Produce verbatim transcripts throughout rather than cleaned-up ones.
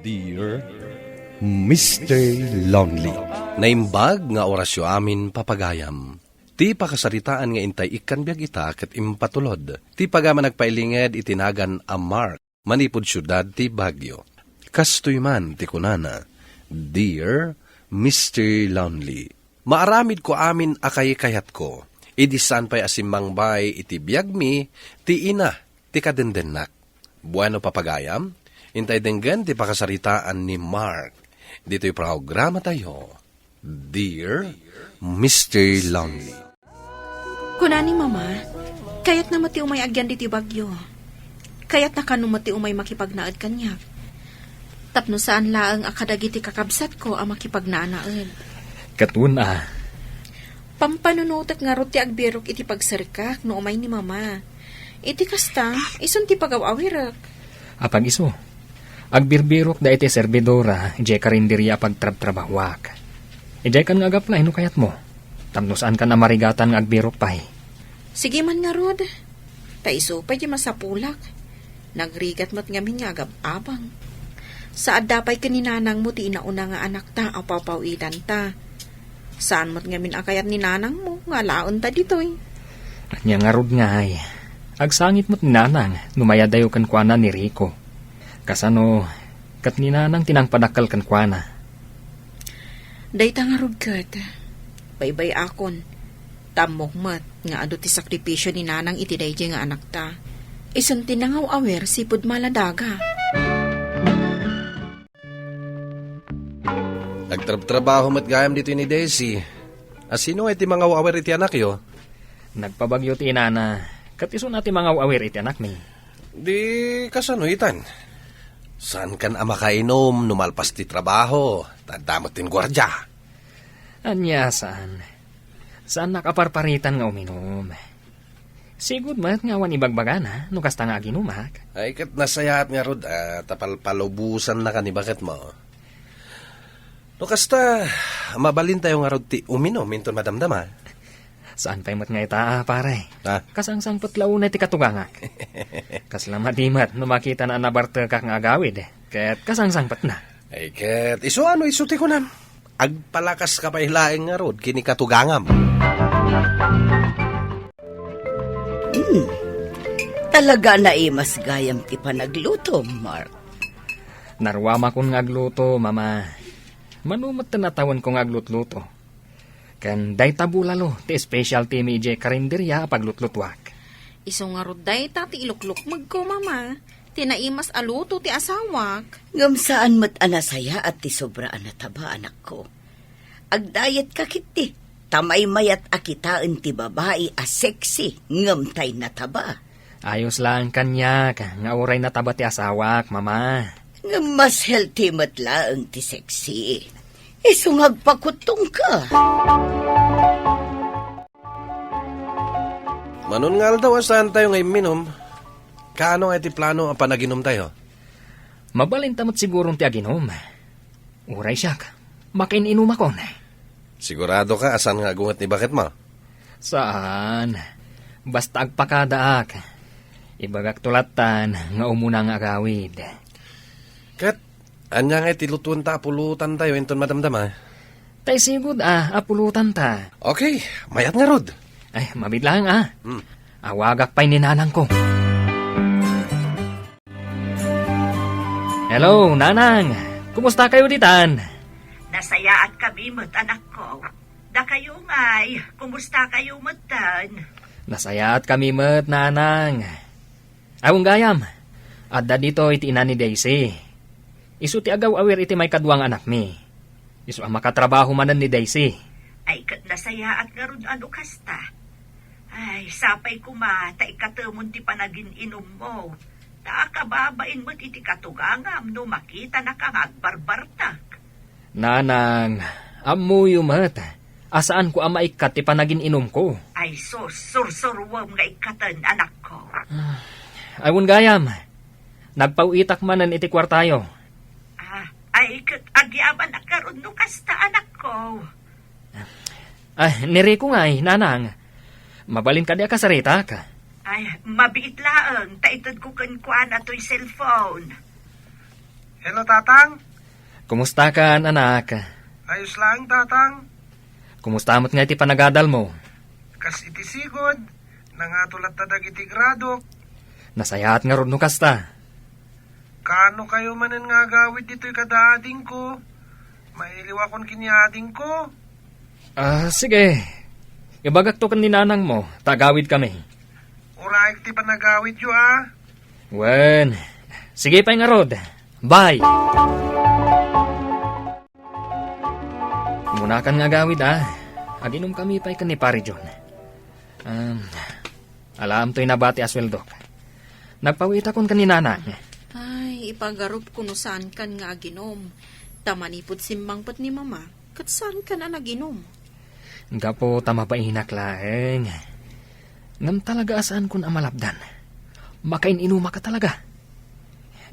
Dear Mister Lonely. Naimbag nga orasyo amin, papagayam. Ti pakasaritaan nga intay ikkan biag ita ket impatulod ti pagayam a nagpailinged iti nagan a Mark manipud siudad ti Baguio. Kastoy man ti kunana, "Dear Mister Lonely, maaramidko amin a kaykayatko. Idi saan pay a simmangbay iti biagmi ti ina ti kadendennak." Bueno, papagayam, intay denggen ti pakasaritaan ni Mark ditoy programatayo, Dear Mister Lonely. Kuna ni Mama, kayatna met ti umay agyan ditoy Baguio. Kayatna kano met ti umay makipagnaed kaniak. Tapno saan laeng a kadagiti kakabsatko a makipagnaanaed. Ket kuna. Pampanunotek ngarud ti agbirok iti pagserkak no umay ni Mama. Iti kasta, isun ti pagaw-awirek. Apag isu, agbirbirok dayta serbidora idiay karinderia a pagtrabtrabahoak. Idiaykan nga agaplay no kayatmo. Tapno saankan a marigatan nga agbirok pay. Sige man ngarud. Ta isu pay ti masapulak. Nagrigat met ngamin nga agab-abang. Sa adda pay ken ni nanangmo ti inauna nga anakta a paw-paw-itanta. Saan met ngamin a kayat ni nanangmo nga alaenta ditoy. Ania ngarud ngay, agsangit met ni nanang no mayadayo kenkuana ni Rico. Kasano ket ni nanang ti nangpadakkel kenkuana. Dayta ngarud ket, baybay-akon, ta ammok met nga adu ti sakripisio ni nanang iti daydiay nga anakta. Isun ti nangaw-awir sipud Maladaga. Nagtrabtrabaho met gayam ditoy ni Daisy. A, sino ngay ti mangaw-awir iti anakyo? Nagpabagyo ti inana, ket isuna ti mangaw-awir iti anakmi. Di kasano itan? Saankan a makainom no malpas ti trabaho, ta adda met ti guardia. Ania saan? Saannak a parparitan nga uminom. Sigud met nga awan ibagbagana no kasta nga aginumak. Ay, ket nasayaat ngarud a ta palpalubosannaka ni baketmo. No kasta, mabalintayo ngarud ti uminom inton madamdama. Saan pay met nga ita, a, pare? Ha? Kasangsangpet la unay ti katugangak. Kasla madi met no makitana a nabartekak nga agawid, ket kasangsangpetna. Ay, ket isu ano isu ti kunam? Agpalakaska pay laeng ngarud ken ni katugangam. Mm. Talaga a naimas gayam ti panaglutom, Mark. Naruamakon nga agluto, Mama. Mano met ti natawenko nga aglutluto. Ken dayta bulalo ti specialty mi idiay karinderia a paglutlutuak. Isu ngarud dayta ti iluklukmegko, Mama. Ti naimas a luto ti asawak. Ngem saan met a nasayaat ti sobra a nataba, anakko. Agdayetka ketdi, ta maymayat a kitaen ti babai a sexy ngem tay nataba. Ayos laeng kaniak nga uray nataba ti asawak, Mama. Ngem mas healthy met laeng ti sexy. Isu nga agpakuttongka. Manon nga aldaw a saantayo nga imminom, kaano nga iti plano a panaginumtayo? Mabalinta met siguron ti aginom. Uray siak, makain-inumakon. Siguradoka a saan nga agunget ni baketmo? Saan. Basta agpakadaak. Ibagakto lattan nga umuna nga agawid. Ket, ania nga iti lutuenta a pulutantayo inton madamdama? Tay sigud a, a pulutanta. Okay, mayat ngarud. Ay, mabiit laeng a. Hmm. Awagak pay ni nanangko. Hello, Nanang! Kumusta kayo ditan? Nasayaat kami met, anakko. Dakayo ngay, kumusta kayo metten? Nasayaat kami met, Nanang. Awan gayam, adda ditoy ti ina ni Daisy. Isu ti agaw-awir iti maikadua nga anakmi. Isu a makatrabaho manen ni Daisy. Ay, ket nasayaat ngarud a no kasta. Ay, sapay koma ta ikatemon ti panagin-inummo. Ta akababain met iti katugangam no makitanaka nga agbarbartak. Nanang, ammoyo met a saanko a maikkat ti panagin-inumko. Ay sus, sursuruem nga ikkaten, anakko. Awan gayam, nagpaw-itak manen iti kuartayo. Ah, ay ket agyamanak ngarud no kasta, anakko. Ah, ni Rico ngay, Nanang. Mabalin kadi a kasaritak? Ay, mabiit laeng, ta itedko kenkuana toy cellphone. Hello, Tatang. Kumusta ka, anak? Ayos laeng, Tatang. Kumusta met nga iti panagadalmo? Kas iti sigud, nangato latta dagiti gradok. Nasayaat ngarud no kasta. Kaano kayo manen nga agawid ditoy kada adingko? Mailiwakon ken ni adingko. Ah, sige. Ibagakto ken ni nanangmo, ta agawidkami. Uray ti panagawidyo, a. Wen, sige pay ngarud. Bye. Munakan nga agawid, a. Aginomkami pay ken ni Pare John. Um, alaam toy nabati a sueldok. Nagpawitakon ken ni nanang. Ay, ipagarupko no saankan nga aginom. Ta manipud simmangpet ni Mama, ket saankan a naginom. Gapu ta mabainak laeng. Ngem talaga a saankon a malapdan. Makain-inumak a talaga.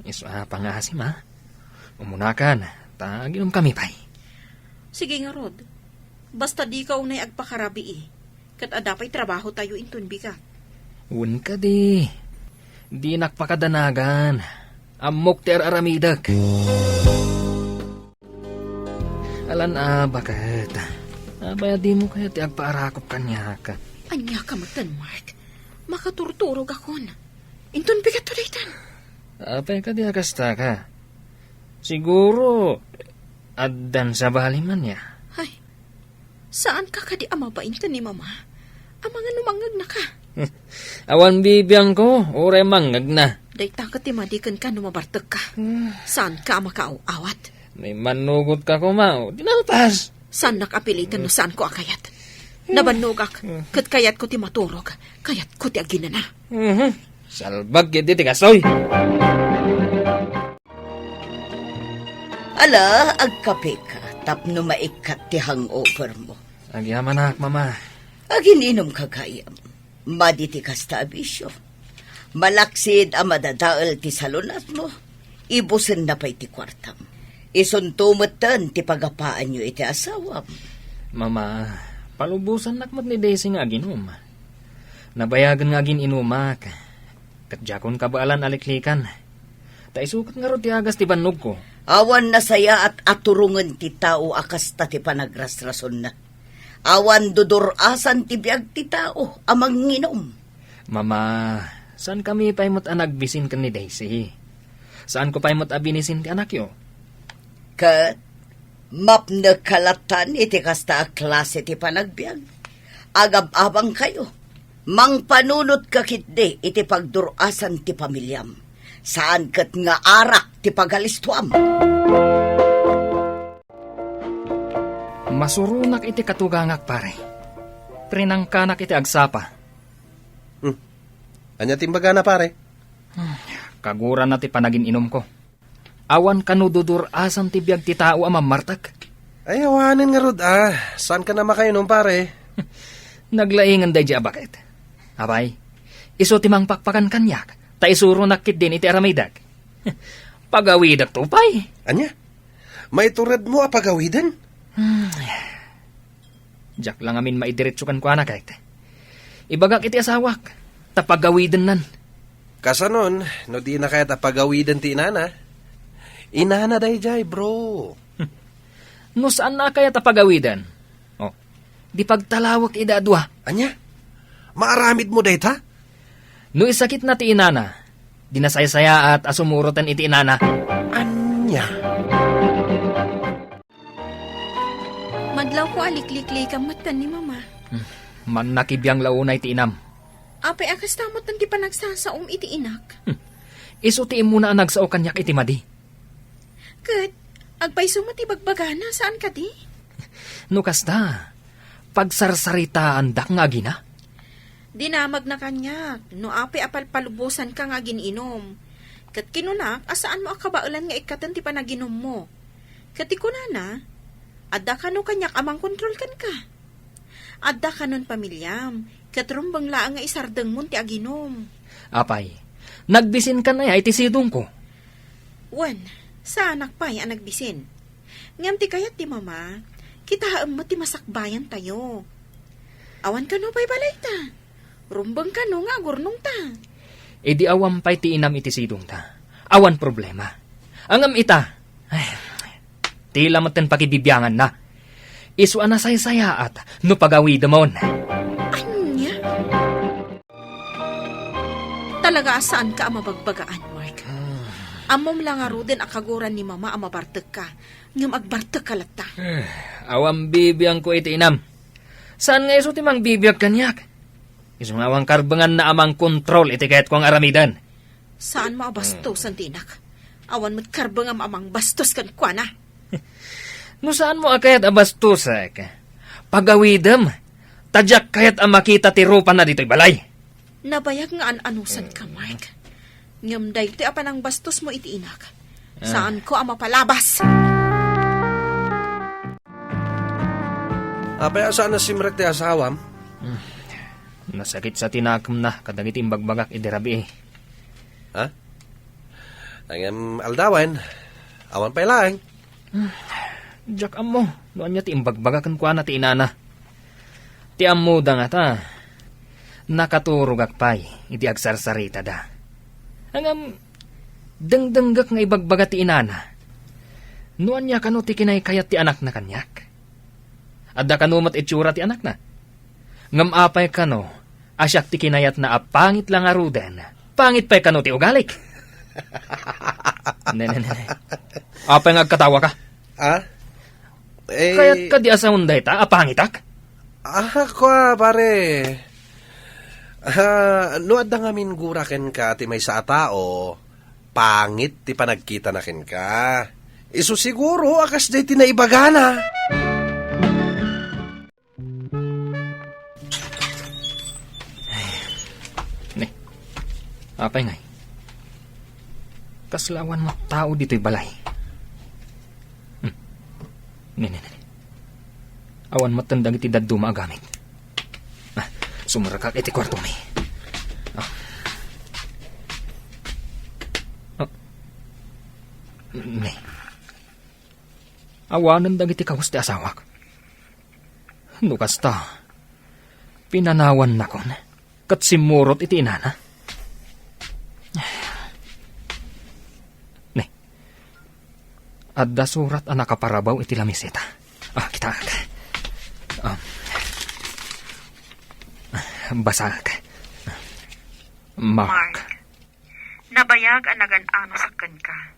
Isu a pangaasim, a. Umunakan, ta aginomkami pay. Sige ngarud. Basta dika unay agpakarabii. Ket adda pay trabahotayo inton bigat. Wen kadi. Dinak pakadanagan. Ammok ti ar-aramidek. Alan a, baket. Apay a dimo kayat ti agpaarakop kaniak? Ania ka metten, Mark? Makaturturogakon. Inton bigatto daytan. Apay kadi a kasta ka? Siguro, addan sabali man ya. Ay, saanka kadi a mabain ken ni Mama? Amangan no mangngegnaka. Awan bibiangko, uray mangngegna. Dayta ket ti madi kenka no mabartekka. Hmm. Saanka a makaaw-awat. May manugot ka kuma, o, di nalpas. Saannak a piliten no saanko a kayat. Nabannogak, ket kayatko ti maturog, kayatko ti aginana. Mhm. Salbag ketdi ti kastoy. Ala, agkapeka tapno maikkat ti hangover mo. Agyamanak, Mama. Agin-inom ka gayam. Madi ti kasta a bisio. Malaksid a madadael ti salunatmo, ibusenna pay ti kuartam. Isunto metten ti pagapaanyo iti asawam. Mama, palubosannak met ni Daisy nga aginom. Nabayagen nga agin-inumak, ket diakon kabaelan a liklikan. Ta isu ket ngarud ti agas ti bannogko. Awan nasayaat a turongen ti tao a kasta ti panagrasrasonna. Awan dudur-asan ti biag ti tao a manginum. Mama, saankami pay met a nagbisin ken ni Daisy. Saanko pay met a binisin ti anakyo. Ket mapnek ka latan iti kasta a klase ti panagbiag. Agab-abangkayo. Mangpanunot ka ketdi iti pagdur-asan ti pamiliam. Saan ket nga arak ti pagalistuam. Masuronak iti katugangak, pare. Trinangkanak iti agsapa. Hmm. Ania ti imbagana, pare? Hmm, kagurana ti panagin-inumko. Awan kano dudur-asan ti biag ti tao a mammartek. Ay, awanen ngarud, a. Saankan a makainum, pare? Naglaingen daydi a baket. Apay, isu ti mangpakpakan kaniak, ta isuronak ketdin iti aramidek. Pagawidekto pay. Ania? Maituredmo a pagawiden? Hmm. Diak la ngamin maidiretso kenkuana, ket ibagak iti asawak, ta pagawidennan. Kasanon, no dina kayat a pagawiden ti inana? Inana daydiay, bro. No saanna a kayat a pagawiden, o, di pagtalawek ida a dua. Ania? Maaramidmo dayta? No isakitna ti inana, di nasaysayaat a sumuroten iti inana. Ania? Madlawko a likliklikam metten ni Mama. Hmm. Mannakibiang la unay ti inam. Apay a kasta metten ti panagsasaom iti inak? Hmm. Isu ti immuna a nagsao kaniak iti madi. Ket, agpayso met ti bagbagana, saan kadi? No kasta, pagsarsaritaandak nga agina? Dinamagna kaniak, no apay a palpalubosanka nga agin-inum. Ket kinunak a saanmo a kabaelan nga ikkaten ti panaginummo. Ket ti kunana, adda kano kaniak a mangkontrol kenka. Adda kanon pamiliam, ket rumbeng laeng nga isardengmon ti aginum. Apay, nagbisinkan aya iti sidongko? Wen, saanak pay a nagbisin. Ngem ti kayat ti Mama, kitaem met ti masakbayantayo. Awan kano pay balayta. Rumbeng kano nga agurnongta. Idi awan pay ti inam iti sidongta, awan problema. Ngem ita, ay, tila metten pakibibianganna. Isu a nasaysayaat no pagawidemon. Ania? Talaga a saanka a mabagbagaan, Mark. Ammom la ngaruden a kaguran ni Mama a mabartekka, ngem agbartekka latta. Eh, awan bibiangko iti inam. Saan nga isu ti mangbibiag kaniak? Isu nga awan karbenganna a mangkontrol iti kayatko nga aramiden. Saanmo a bastosen ti inak. Awan met karbengam a mangbastos kenkuana. No saanmo a kayat a bastosek, pagawidem, ta diak kayat a makita ti rupana ditoy balay. Nabayag nga an-anusanka, Mark. Ngem daytoy a panangbastosmo iti inak, saanko a mapalabas. Apay a saan a simrek ti asawam? Hmm. Nasakit sa tinakemna kadagiti imbagbagak idi rabii. Ha? Ngem aldawen, awan pay laeng. Hmm. Diak ammo no ania ti imbagbagak kenkuana ti inana. Ti ammoda ngata, nakaturogak pay idi agsarsaritada. Ngem dengdenggek nga ibagbaga ti inana. No ania kano ti kinaykayat ti anakna kaniak? Adda kano met itsura ti anakna? Ngem apay kano a siak ti kinayatna a pangit la ngaruden? Pangit pay kano ti ugalik? Ne, ne, ne, ne. Apay nga agkatawa ka? Ah? Eh, kayat ka di asaon dayta a pangitak? Ah, kwa, pare. Ah, no adda ngamin gura kenka ti maysa a tao, pangit ti panagkitana kenka. Isu siguro a kasdiay ti naibagana. Ay. Ne. Apay ngay? Kasla awan met tao ditoy balay. Hmm. Ne, ne, ne, ne. Awan met dagiti dadduma a gamit. Ah, sumrekak iti kuartomi. Ah. Ah. Ne. Awanen dagiti kawes ti asawak. No kasta, pinanawannakon ket simmurot iti inana. Ne, adda surat a nakaparabaw iti lamiseta. Ah, kitaek. Um, basaek. Mark. Mark, nabayag a nagan-anosak kenka.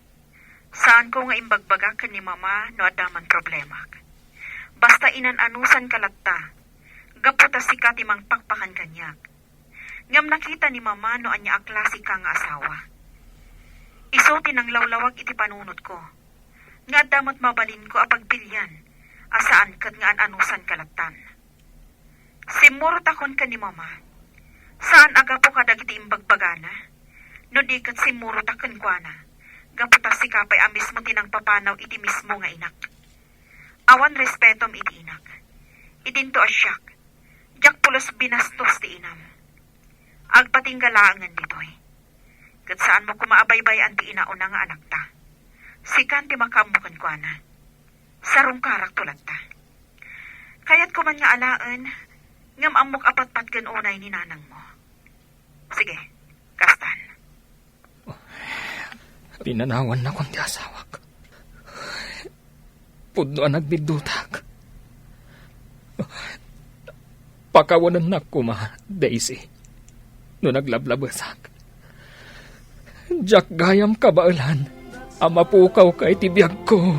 Saanko nga imbagbagak ken ni Mama no adda man problemak. Basta inan-anusanka latta, gapu ta sika ti mangpakpakan kaniak. Ngem nakita ni Mama no ania a klaseka nga asawa. Isu ti nanglawlawag iti panunotko, nga adda met mabalinko a pagpilian a saan ket nga an-anusanka lattan. Simmurotakon ken ni Mama. Saan a gapu kadagiti imbagbagana, no di ket simmurotak kenkuana, gapu ta sika pay a mismo ti nangpapanaw iti mismo nga inak. Awan respetom iti inak. Idinto a siak, diak pulos binastos ti inam. Agpatingga laengen ditoy. Ket saanmo koma a baybay-an ti inauna nga anakta. Sikan ti makaammo kenkuana. Sarungkarakto latta. Kayatko man nga alaen, ngem ammok a patpatgen unay ni nanangmo. Sige, kastan. Pinanawannakon ti asawak. Pudno a nagbiddutak. Pakawanennak koma, Daisy, no naglablabesak. Diak gayam kabaelan a mapukawka iti biagko.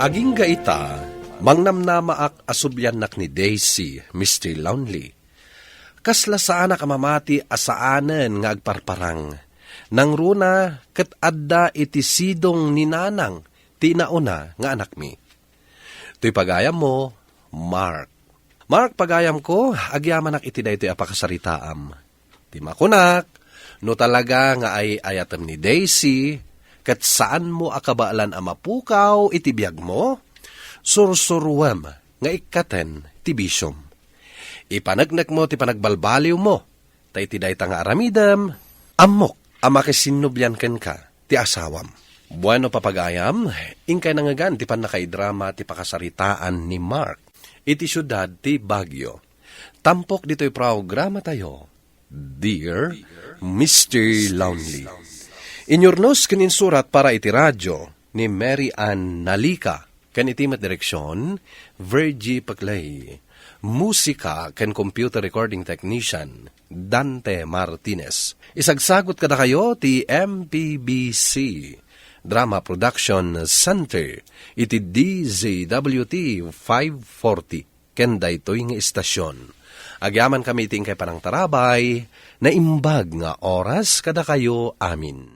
Agingga ita, mangnamnamaak a subliannak ni Daisy, Mister Lonely. Kasla saanak a mamati a saanen nga agparparang. Nangruna ket adda iti sidong ni nanang ti nauna nga anakmi. Toy pagayammo, Mark. Mark, pagayamko, agyamanak iti daytoy a pakasaritaam. Ti makunak, no talaga nga ay-ayatem ni Daisy, ket saanmo a kabaelan a mapukaw iti biagmo, sursuruem nga ikkaten ti bisiom. Ipaneknekmo ti panagbalbaliwmo, ta iti dayta nga aramidem, ammok a makisinnublian kenka ti asawam. Bueno, papagayam, inkay nangngegan ti pannakaidrama ti pakasaritaan ni Mark iti siudad ti Baguio. Tampok ditoy programatayo, Dear Mister Lonely. Inyurnos ken insurat para iti radio ni Mary Ann Nalica, ken iti met direksion, Virgie Paclay. Musika ken computer recording technician, Dante Martinez. Isagsagut kadakayo ti M P B C Drama Production Center iti D Z W T five forty ken daytoy nga istasyon. Agyamankami iti inkay panangtarabay, naimbag nga oras kadakayo amin.